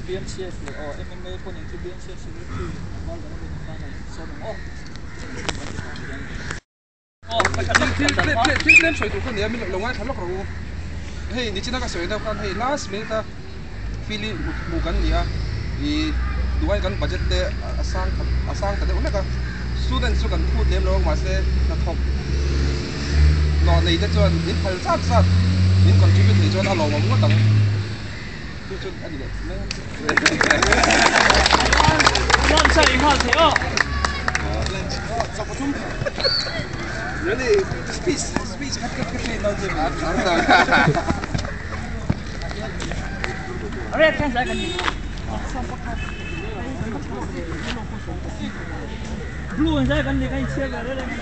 BMCF leh aw MMA pawh nen chu BMCF secretary Val dang rawng khan a insawn ang aw. Thil thil tlem sawi tur kha nia min lo ngaithla lawk rawh u. Hei nichina ka sawi deuh khan hei last minute a feel hi hmuh kan ni a, ih duhai kan budget te a sang a sang ta deuh hlek a, student chu kan phut lem lo ang mahse hnathawk hlawh nei te chuan min phal zat zat min contribute thei chuan a lawmawm ngawt ang. Chu chu a ni leh mai a. Really speech speech khat khat khat no chu. Blue ang zai kan ni kan chhiar ve reng.